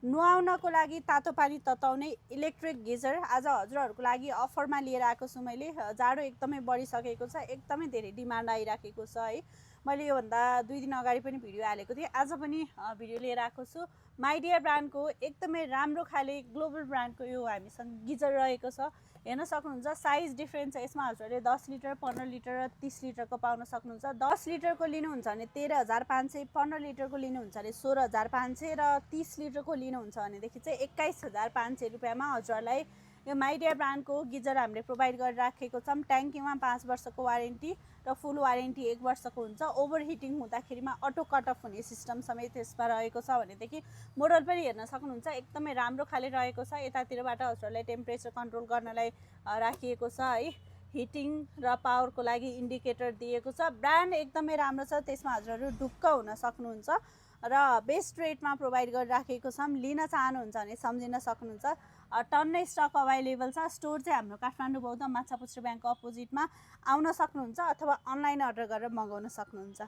नुहाउनको लागि तातो पानी तताउने इलेक्ट्रिक गिजर आज हजुरहरूको लागि अफरमा लिएर आएको छु मैले। जाडो एकदमै बढिसकेको छ, एकदमै धेरै डिमान्ड आइराखेको छ है। मैले योभन्दा 2 दिन अगाडि पनि भिडियो हालेको थिएँ, आज पनि भिडियो लिएर आएको छु। माइडियर ब्रान्डको एकदमै राम्रो खाले ग्लोबल ब्रान्डको यो हामीसँग गिजर रहेको छ। हेर्न सक्नुहुन्छ साइज डिफ्रेन्ट छ यसमा। हजुरहरूले 10 लिटर, 15 लिटर र 30 लिटरको पाउन सक्नुहुन्छ। 10 लिटरको लिनुहुन्छ भने 13,500, 15 लिटरको लिनुहुन्छ भने 16,500 र 30 लिटरको लिनुहुन्छ भनेदेखि चाहिँ 21,500 रुपियाँमा हजुरहरूलाई यो माइडियर ब्रान्डको गिजर हामीले प्रोभाइड गरिराखेको छौँ। ट्याङ्कीमा 5 वर्षको वारेन्टी र फुल वारेन्टी 1 वर्षको हुन्छ। ओभर हिटिङ हुँदाखेरिमा अटो कट अफ हुने सिस्टम समेत यसमा रहेको छ भनेदेखि मोडल पनि हेर्न सक्नुहुन्छ एकदमै राम्रो खाले रहेको छ। यतातिरबाट हजुरहरूलाई टेम्परेचर कन्ट्रोल गर्नलाई राखिएको छ है। हिटिङ र पावरको लागि इन्डिकेटर दिएको छ। ब्रान्ड एकदमै राम्रो छ, त्यसमा हजुरहरू ढुक्क हुन सक्नुहुन्छ र बेस्ट रेटमा प्रोभाइड गरिराखेको छौँ। लिन चाहनुहुन्छ भने सम्झिन सक्नुहुन्छ। टन्नै स्टक अभाइलेबल छ। स्टोर चाहिँ हाम्रो काठमाडौँ बौद्ध माछापुच्छ्रे ब्याङ्कको अपोजिटमा आउन सक्नुहुन्छ अथवा अनलाइन अर्डर गरेर मगाउन सक्नुहुन्छ।